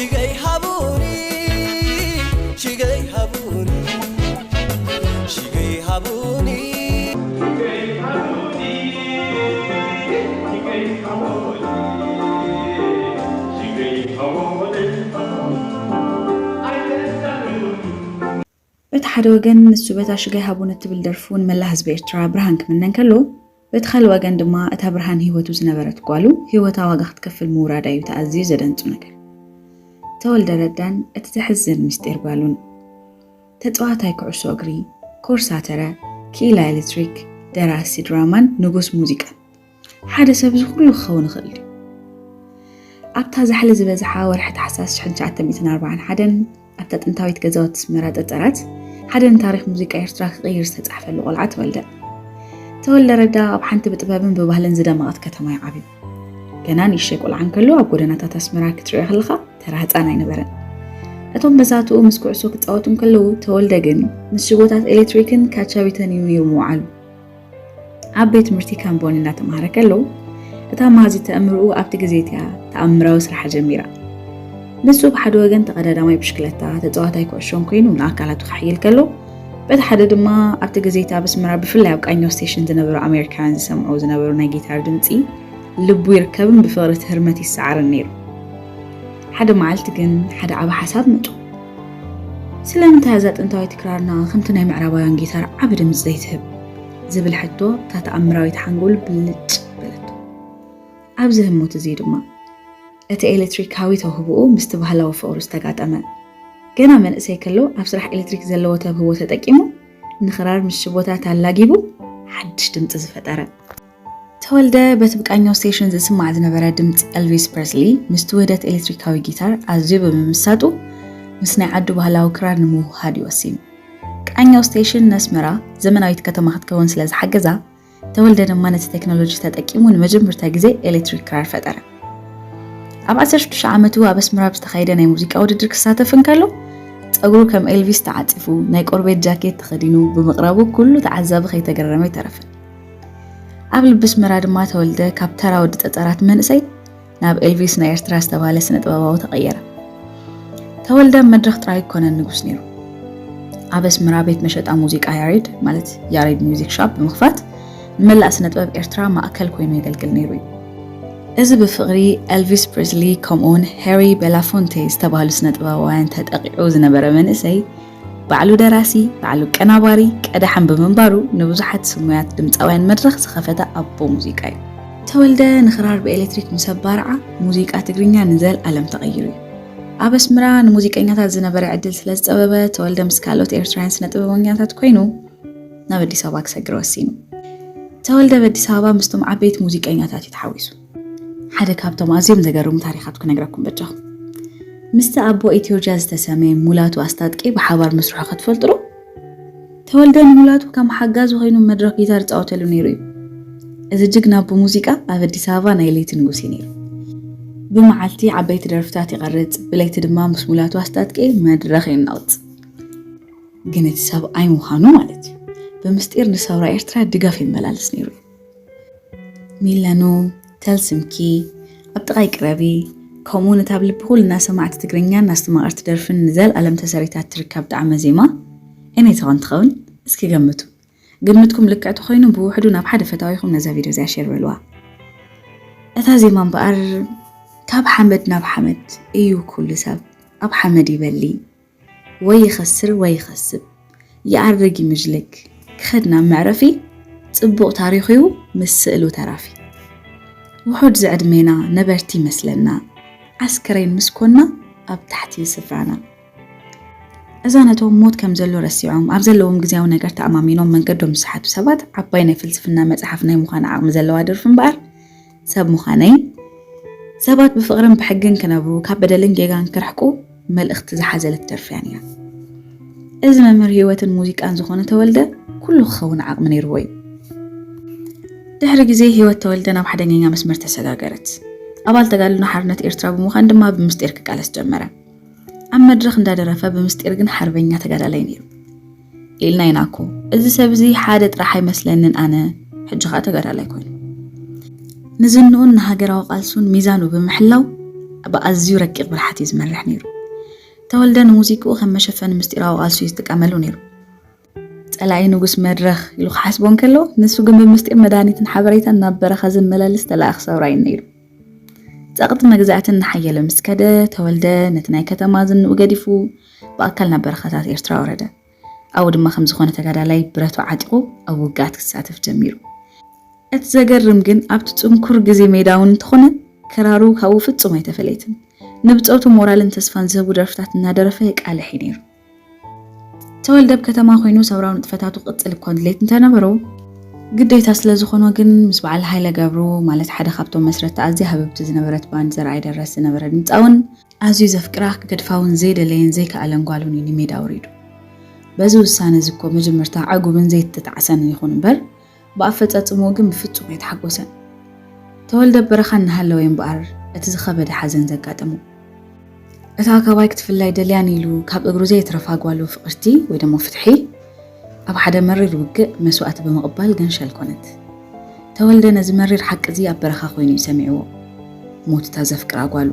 ሽገይ ሃቡኒ ሽገይ ሃቡኒ ሽገይ ሃቡኒ በቲ ሓደ ወገን ንሱ በታ ሽጋይ ሃቡን እትብል ደርፉ ንመላእ ህዝቢ ኤርትራ ብርሃን ክምነ እንከሎ፣ በቲ ካልእ ወገን ድማ እታ ብርሃን ህይወቱ ዝነበረት ጓሉ ህይወታ ዋጋ ክትከፍል ምውራዳ እዩ እቲ ኣዝዩ ዘደንጹ ነገር። ተወልደ ረዳን እቲ ዘሕዝን ምስጢር ጓሉን። ተጻዋታይ ኩዕሶ እግሪ፣ ኮርሳተረ፣ ክኢላ ኤሌክትሪክ፣ ደራሲ ድራማን ንጉስ ሙዚቃን። ሓደ ሰብ እዚ ኩሉ ክኸውን ይኽእል ድዩ? ኣብታ ዛሕሊ ዝበዝሓ ወርሒ ታሕሳስ ሽሕን ትሽዓተ ሚእትን ኣርባዓን ሓደን ኣብታ ጥንታዊት ገዛውቲ ኣስመራ ጸጸራት ሓደ ንታሪኽ ሙዚቃ ኤርትራ ክቕይር ዝተጻሕፈሉ ቆልዓ ተወልደ። ተወልደ ረዳ ኣብ ሓንቲ ብጥበብን ብባህልን ዝደመቐት ከተማ እዩ ዓብዩ። ገና ንእሽተይ ቆልዓ እንከሎ ኣብ ጎደናታት ኣስመራ ክትሪኦ ከለኻ ተራ ህጻን ኣይነበረን። እቶም መዛትኡ ምስ ኩዕሶ ክጻወቱ እንከለዉ ተወልደ ግን ምስ ሽቦታት ኤሌክትሪክን ካቻቢተን እዩ ነይሩ ምውዓሉ። ኣብ ቤት ትምህርቲ ካምቦን እናተምሃረ ከሎ እታ መሃዚት ኣእምርኡ ኣብቲ ግዜ እቲኣ ተኣምራዊ ስራሓ ጀሚራ። ንሱ ብሓደ ወገን ተቐዳዳማይ ብሽክለታ ተጻዋታይ ኩዕሾን ኮይኑ ንኣካላቱ ከሕይል ከሎ በቲ ሓደ ድማ ኣብቲ ግዜ እቲ ኣብ ኣስመራ ብፍላይ ኣብ ቃኘው ስቴሽን ዝነበሩ ኣሜሪካውያን ዝሰምዑ ዝነበሩ ናይ ጊታር ድምጺ ልቡ ይርከብን ብፍቕሪ እቲ ህርመት ይሰዓርን ነይሩ። ሓደ መዓልቲ ግን ሓደ ዓቢ ሓሳብ መጹ። ስለምንታይ እዛ ጥንታዊት ክራርና ከምቲ ናይ ምዕራባውያን ጊታር ዓቢ ድምጺ ዘይትህብ ዝብል ሕቶ እታ ተኣምራዊት ሓንጎሉ ብልጭ በለቶ። ኣብዚ ህሞት እዚ ድማ እቲ ኤሌክትሪካዊ ተውህቦኡ ምስቲ ባህላዊ ፍቕሩ ዝተጋጠመ። ገና መንእሰይ ከሎ ኣብ ስራሕ ኤሌክትሪክ ዘለዎ ተብህቦ ተጠቂሙ ንኽራር ምስ ሽቦታት ኣላጊቡ ሓድሽ ድምጺ ዝፈጠረ። ተወልደ በቲ ብቃኘው ስቴሽን ዝስማዕ ዝነበረ ድምጺ ኤልቪስ ፕሬስሊ ምስቲ ውህደት ኤሌክትሪካዊ ጊታር ኣዝዩ ብምምሳጡ ምስ ናይ ዓዱ ባህላዊ ክራር ንምውህሃድ እዩ ወሲኑ። ቃኘው ስቴሽን ነስመራ ዘመናዊት ከተማ ክትከውን ስለ ዝሓገዛ ተወልደ ድማ ነቲ ቴክኖሎጂ ተጠቂሙ ንመጀመርታ ግዜ ኤሌክትሪክ ክራር ፈጠረ። ኣብ ዓሰርተ ሽዱሽተ ዓመቱ ኣብ ኣስመራ ብዝተኻየደ ናይ ሙዚቃ ውድድር ክሳተፍ እንከሎ ጸጉሩ ከም ኤልቪስ ተዓጺፉ ናይ ቆርቤት ጃኬት ተኸዲኑ ብምቕራቡ ኩሉ ተዓዛቢ ከይተገረመ ኣይተረፈን። ኣብ ልቢ ኣስመራ ድማ ተወልደ ካብ ተራ ወዲ ጸጸራት መንእሰይ ናብ ኤልቪስ ናይ ኤርትራ ዝተባህለ ስነ ጥበባዊ ተቐየረ። ተወልደ ኣብ መድረኽ ጥራይ ኣይኮነን ንጉስ ነይሩ። ኣብ ኣስመራ ቤት መሸጣ ሙዚቃ ያሬድ ማለት ያሬድ ሚውዚክ ሻፕ ብምኽፋት ንመላእ ስነ ጥበብ ኤርትራ ማእከል ኮይኑ የገልግል ነይሩ እዩ። እዚ ብፍቕሪ ኤልቪስ ፕሪስሊ ከምኡውን ሄሪ ቤላፎንቴ ዝተባህሉ ስነ ጥበባውያን ተጠቒዑ ዝነበረ መንእሰይ ባዕሉ ደራሲ፣ ባዕሉ ቀናባሪ፣ ቀዳሕን ብምንባሩ ንብዙሓት ስሙያት ድምፃውያን መድረኽ ዝኸፈተ ኣቦ ሙዚቃ እዩ። ተወልደ ንኽራር ብኤሌክትሪክ ምስ ኣባርዓ ሙዚቃ ትግርኛ ንዘልኣለም ተቐይሩ እዩ። ኣብ ኣስመራ ንሙዚቀኛታት ዝነበረ ዕድል ስለ ዝጸበበ ተወልደ ምስ ካልኦት ኤርትራውያን ስነ ጥበበኛታት ኮይኑ ናብ ኣዲስ ኣበባ ክሰግር ወሲኑ። ተወልደ ኣብ ኣዲስ ኣበባ ምስቶም ዓበይቲ ሙዚቀኛታት እዩ ተሓዊሱ። ሓደ ካብቶም ኣዝዮም ዘገርሙ ታሪኻት ክነግረኩም በጃኹም። ምስቲ ኣቦ ኢትዮ ጃዝ ዝተሰመየ ሙላቱ ኣስታጥቄ ብሓባር ምስርሑ ክትፈልጡ ዶ? ተወልደ ንሙላቱ ከም ሓጋዚ ኮይኑ መድረኽ ጊታር ይጻወተሉ ነይሩ እዩ። እዚ ጅግና ኣቦ ሙዚቃ ኣብ ኣዲስ ኣበባ ናይ ለይቲ ንጉስ እዩ ነይሩ። ብመዓልቲ ዓበይቲ ደርፍታት ይቐርጽ፣ ብለይቲ ድማ ምስ ሙላቱ ኣስታጥቄ መድረኽ የናውጽ። ግን እቲ ሰብኣይ ምዃኑ ማለት እዩ። ብምስጢር ንሰውራ ኤርትራ ድጋፍ ይመላለስ ነይሩ እዩ። ሚለኑ፣ ተልስምኪ፣ ኣብ ጥቓይ ቅረቢ፣ ከምኡ እውን እታ ኣብ ልቢ ኩልና ሰማዕቲ ትግርኛን ኣስተማቐርቲ ደርፍን ንዘልኣለም ተሰሪታ እትርከብ ጣዕመ ዜማ እኔ ትኾን ትኸውን? እስኪ ገምቱ። ግምትኩም ልክዕ ተኾይኑ ብውሕዱ ናብ ሓደ ፈታዊኹም ነዛ ቪድዮ እዚኣ ሼር በልዋ። እታ ዜማ እምበኣር ካብ ሓመድ ናብ ሓመድ እዩ ኩሉ ሰብ ኣብ ሓመድ ይበሊ ወይ ይኸስር ወይ ይኸስብ ይኣርግ ይምጅልግ ክኸድ ናብ መዕረፊ ጽቡቕ ታሪኹ እዩ ምስ ስእሉ ተራፊ ውሑድ ዝዕድሜና ነበርቲ ይመስለና ዓስከሬን ምስ ኮና ኣብ ታሕቲ ስፍራና እዛ ነቶም ሞት ከም ዘሎ ረሲዖም ኣብ ዘለዎም ግዜያዊ ነገር ተኣማሚኖም መንገዶም ዝሰሓቱ ሰባት ዓባይ ናይ ፍልስፍና መጽሓፍ ናይ ምዃን ዓቕሚ ዘለዋ ደርፊ እምበኣር ሰብ ምዃነይ ሰባት ብፍቕርን ብሕግን ክነብሩ ካብ በደልን ጌጋን ክርሕቁ መልእኽቲ ዝሓዘለት ደርፊ እያ ነይራ። እዚ መምህር ህይወትን ሙዚቃን ዝኾነ ተወልደ ኩሉ ክኸውን ዓቕሚ ነይርዎ እዩ። ድሕሪ ግዜ ህይወት ተወልደ ናብ ሓደገኛ መስመር ተሰጋገረት። ኣባል ተጋድሎ ሓርነት ኤርትራ ብምዃን ድማ ብምስጢር ክቃለስ ጀመረ። ኣብ መድረኽ እንዳደረፈ ብምስጢር ግን ሓርበኛ ተጋዳላይ ነይሩ ኢልና ኢና እኮ። እዚ ሰብ እዚ ሓደ ጥራሕ ኣይመስለንን ኣነ ሕጂ ኸኣ ተጋዳላይ ኮይኑ ንዝንኡን ንሃገራዊ ቃልሱን ሚዛኑ ብምሕላው ብኣዝዩ ረቂቕ ብልሓት እዩ ዝመርሕ ነይሩ። ተወልደ ንሙዚቅኡ ከም መሸፈኒ ምስጢራዊ ቃልሱ እዩ ዝጥቀመሉ ነይሩ። ጸላኢ ንጉስ መድረኽ ኢሉ ክሓስቦ እንከሎ፣ ንሱ ግን ብምስጢር መድሃኒትን ሓበሬታን ናብ በረኻ ዝመላለስ ተላኣኽ ሰውራይ ነይሩ። ጸቕጢ መግዛእትን እናሓየለ ምስ ከደ፣ ተወልደ ነቲ ናይ ከተማ ዝንኡ ገዲፉ ብኣካል ናብ በረኻታት ኤርትራ ወረደ። ኣብኡ ድማ ከም ዝኾነ ተጋዳላይ ብረቱ ዓጢቑ ኣብ ውግኣት ክሳተፍ ጀሚሩ። እቲ ዘገርም ግን ኣብቲ ጽንኩር ግዜ ሜዳ እውን እንተኾነ ክራሩ ካብኡ ፍጹም ኣይተፈለየትን። ንብጾቱ ሞራልን ተስፋን ዝህቡ ደርፍታት እናደረፈ የቃልሕ እዩ ነይሩ። ተወልደ ኣብ ከተማ ኮይኑ ሰውራዊ ንጥፈታቱ ክቕጽል እኳ ድሌት እንተነበሮ ግዴታ ስለ ዝኾኖ ግን ምስ በዓል ሃይለ ገብሩ ማለት ሓደ ካብቶም መስረቲ ኣዝያ ህብብቲ ዝነበረት ባንድ ዘርኣይ ደረስ ዝነበረ ድምጻውን ኣዝዩ ዘፍቅራ ክገድፋውን ዘይደለየን ዘይከኣለን ጓሉን እዩ ንሜዳ ወሪዱ። በዚ ውሳነ እዚ እኮ መጀመርታ ዕጉብን ዘይተጣዕሰን ይኹን እምበር ብኣፈጻጽምኡ ግን ብፍጹም ኣይተሓጎሰን። ተወልደ በረኻ እናሃለወ እምበኣር እቲ ዝኸበደ ሓዘን ዘጋጠሞ። እታ ካባይ ክትፍላይ ደልያን ኢሉ ካብ እግሩ ዘይትረፋ ጓሉ ፍቕርቲ ወይ ደሞ ፍትሒ ኣብ ሓደ መሪር ውግእ መስዋእቲ ብምቕባል ገንሸል ኮነት። ተወልደ ነዚ መሪር ሓቂ እዚ ኣብ በረኻ ኮይኑ እዩ ሰሚዕዎ። ሞት እታ ዘፍቅራ ጓሉ።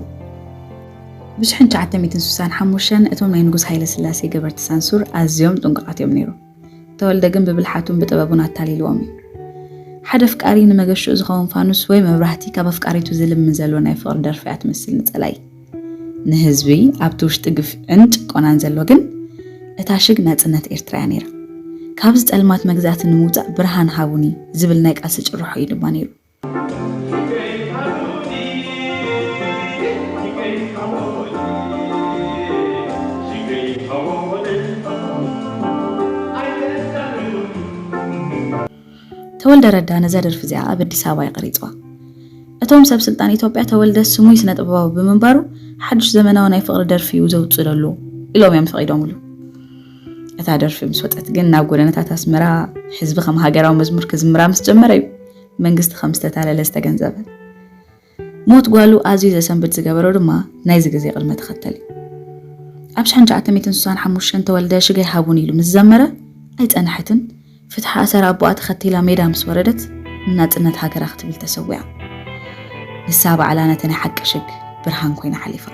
ብ ሽሕን ትሽዓተ ሚእትን ስሳን ሓሙሽተን እቶም ናይ ንጉስ ሃይለ ስላሴ ገበርቲ ሳንሱር ኣዝዮም ጥንቁቓት እዮም ነይሮም። ተወልደ ግን ብብልሓቱን ብጥበቡን ኣታሊልዎም እዩ። ሓደ ኣፍቃሪ ንመገሽኡ ዝኸውን ፋኑስ ወይ መብራህቲ ካብ ኣፍቃሪቱ ዝልምን ዘሎ ናይ ፍቕሪ ደርፊ እያ ትመስል ንጸላኢ። ንህዝቢ ኣብቲ ውሽጢ ግፍዕን ጭቆናን ዘሎ ግን እታ ሽግ ናጽነት ኤርትራ እያ ነይራ። ካብዚ ጸልማት መግዛእቲ ንምውጻእ ብርሃን ሃቡኒ ዝብል ናይ ቃልሲ ጭርሖ እዩ ድማ ነይሩ። ተወልደ ረዳ ነዛ ደርፊ እዚኣ ኣብ ኣዲስ ኣበባ እዩ ቀሪጽዋ። እቶም ሰብ ስልጣን ኢትዮጵያ ተወልደ ስሙይ ስነ ጥበባዊ ብምንባሩ ሓድሽ ዘመናዊ ናይ ፍቕሪ ደርፊ እዩ ዘውጽእ ዘሎ ኢሎም እዮም ፈቒዶምሉ። እታ ደርፊ ምስ ወጸት ግን ናብ ጎደናታት ኣስመራ ህዝቢ ከም ሃገራዊ መዝሙር ክዝምራ ምስ ጀመረ እዩ መንግስቲ ከም ዝተታለለ ዝተገንዘበ። ሞት ጓሉ ኣዝዩ ዘሰንብድ ዝገበሮ ድማ ናይዚ ግዜ ቅድመ ተኸተል እዩ። ኣብ ሽሕን ትሽዓተ ሚእትን ስሳን ሓሙሽተን ተወልደ ሽገይ ሃቡን ኢሉ ምስ ዘመረ ኣይጸንሐትን፣ ፍትሒ ኣሰር ኣቦኣ ተኸቲላ ሜዳ ምስ ወረደት ንናጽነት ሃገራ ክትብል ተሰዊኣ። ንሳ ባዕላ ነቲ ናይ ሓቂ ሽግ ብርሃን ኮይና ሓሊፋ።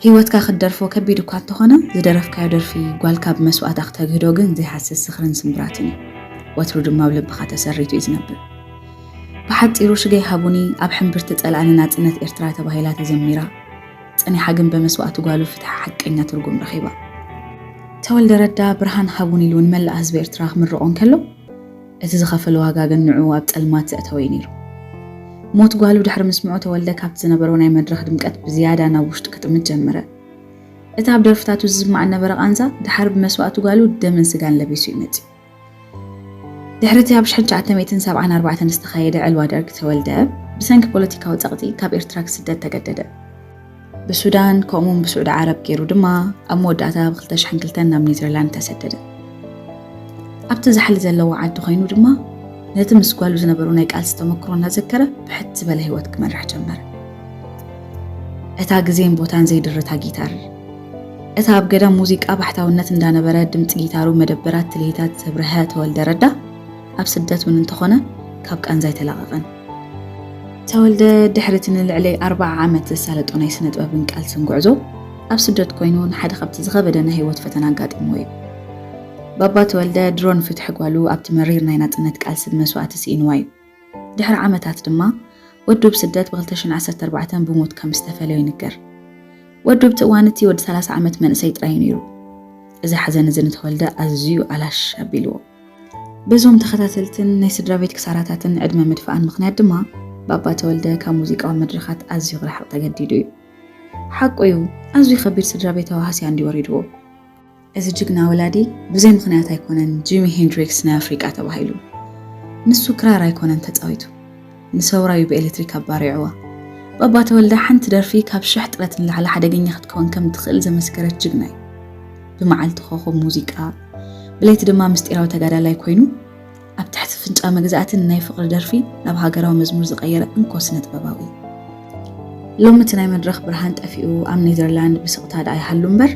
ህይወትካ ክትደርፎ ከቢድ እኳ እንተኾነ ዝደረፍካዮ ደርፊ ጓልካ ብመስዋእታ ክተግህዶ ግን ዘይሃስስ ዝኽርን ስምብራትን እዩ። ወትሩ ድማ ኣብ ልብኻ ተሰሪቱ እዩ ዝነብር። ብሓጺሩ ሽገይ ሃቡኒ ኣብ ሕምብርቲ ጸላኢ ንናጽነት ኤርትራ ተባሂላ ተዘሚራ። ጸኒሓ ግን በመስዋእቲ ጓሉ ፍትሒ ሓቀኛ ትርጉም ረኺባ። ተወልደ ረዳ ብርሃን ሃቡኒ ኢሉ ንመላእ ህዝቢ ኤርትራ ክምርቖ እንከሎ እቲ ዝኸፈሎ ዋጋ ግን ንዕኡ ኣብ ጸልማት ዘእተወ እዩ ነይሩ። ሞት ጓሉ ድሕሪ ምስምዑ ተወልደ ካብቲ ዝነበሮ ናይ መድረኽ ድምቀት ብዝያዳ ናብ ውሽጡ ክጥምት ጀመረ። እቲ ኣብ ደርፍታቱ ዝስማዕ ነበረ ቃንዛ ድሓር ብመስዋእቲ ጓሉ ደምን ስጋን ለቢሱ እዩ መጺኡ። ድሕሪ እቲ ኣብ ሽሕን ትሽዓተ ሚእትን ሰብዓን ኣርባዕተን ዝተኻየደ ዕልዋ ደርግ ተወልደ ብሰንኪ ፖለቲካዊ ጸቕጢ ካብ ኤርትራ ክስደድ ተገደደ። ብሱዳን ከምኡውን ብስዑዲ ዓረብ ገይሩ ድማ ኣብ መወዳእታ ብ ክልተ ሽሕን ክልተን ናብ ኔዘርላንድ ተሰደደ። ኣብቲ ዛሕሊ ዘለዎ ዓዲ ኮይኑ ድማ ነቲ ምስ ጓሉ ዝነበሮ ናይ ቃልሲ ተመክሮ እናዘከረ ብሕት ዝበለ ህይወት ክመርሕ ጀመረ። እታ ግዜን ቦታን ዘይድርታ ጊታር፣ እታ ኣብ ገዳም ሙዚቃ ባሕታውነት እንዳነበረ ድምጺ ጊታሩ መደበራት ትልሂታት ዘብርሀ ተወልደ ረዳ ኣብ ስደት እውን እንተኾነ ካብ ቃንዛ ኣይተላቐቐን። ተወልደ ድሕሪ እቲ ንልዕሊ ኣርብዓ ዓመት ዘሳለጦ ናይ ስነ ጥበብን ቃልስን ጉዕዞ ኣብ ስደት ኮይኑ ንሓደ ካብቲ ዝኸበደ ናይ ህይወት ፈተና ኣጋጢምዎ እዩ። ባባ ተወልደ ድሮ ንፍትሒ ጓሉ ኣብቲ መሪር ናይ ናጽነት ቃልሲ ብመስዋእቲ ስኢንዋ እዩ። ድሕሪ ዓመታት ድማ ወዱ ብስደት ብ ክልተ ሽሕን ዓሰርተ ኣርባዕተን ብሞት ከም ዝተፈለዮ ይንገር። ወዱ ኣብቲ እዋን እቲ ወዲ ሰላሳ ዓመት መንእሰይ ጥራይ እዩ ነይሩ። እዚ ሓዘን እዚ ንተወልደ ኣዝዩ ኣላሽ ኣቢልዎ። በዞም ተኸታተልትን ናይ ስድራ ቤት ክሳራታትን ዕድመ ምድፋኣን ምኽንያት ድማ ባባ ተወልደ ካብ ሙዚቃዊ መድረኻት ኣዝዩ ክርሕቕ ተገዲዱ እዩ። ሓቁ እዩ፣ ኣዝዩ ከቢድ ስድራ ቤታዊ ሃስያ እንዲ ወሪድዎ። እዚ ጅግና ወላዲ ብዘይ ምኽንያት ኣይኮነን ጂሚ ሄንድሪክስ ናይ ኣፍሪቃ ተባሂሉ። ንሱ ክራር ኣይኮነን ተጻዊቱ፣ ንሰውራ እዩ ብኤሌክትሪክ ኣባሪዕዋ። ባባ ተወልደ ሓንቲ ደርፊ ካብ ሽሕ ጥረት ንላዕሊ ሓደገኛ ክትከውን ከም ትኽእል ዘመስከረት ጅግና እዩ። ብመዓልቲ ኮኾብ ሙዚቃ፣ ብለይቲ ድማ ምስጢራዊ ተጋዳላይ ኮይኑ ኣብ ትሕቲ ፍንጫ መግዛእትን ናይ ፍቕሪ ደርፊ ናብ ሃገራዊ መዝሙር ዝቐየረ እንኮ ስነ ጥበባዊ እዩ። ሎሚ እቲ ናይ መድረኽ ብርሃን ጠፊኡ ኣብ ኔዘርላንድ ብስቕታ ደኣ ይሃሉ እምበር፣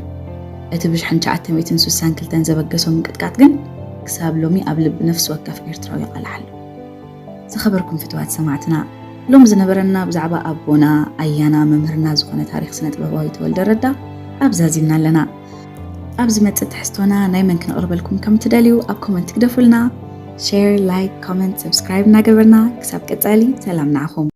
እቲ ብ ሽሕን ትሽዓተ ሚእትን ስሳን ክልተን ዘበገሶ ምንቅጥቃጥ ግን ክሳብ ሎሚ ኣብ ልቢ ነፍሲ ወከፍ ኤርትራዊ ይቓላሕ ኣሎ። ዝኸበርኩም ፍትዋት ሰማዕትና፣ ሎም ዝነበረና ብዛዕባ ኣቦና ኣያና መምህርና ዝኾነ ታሪኽ ስነ ጥበባዊ ተወልደ ረዳ ኣብዛዚምና ኣለና። ኣብ ዝመጽእ ትሕዝቶና ናይ መን ክነቕርበልኩም ከም ትደልዩ ኣብ ኮመንት ግደፉልና። ሼር፣ ላይክ፣ ኮመንት፣ ሰብስክራይብ እናገበርና ክሳብ ቀጻሊ ሰላም ንዓኹም።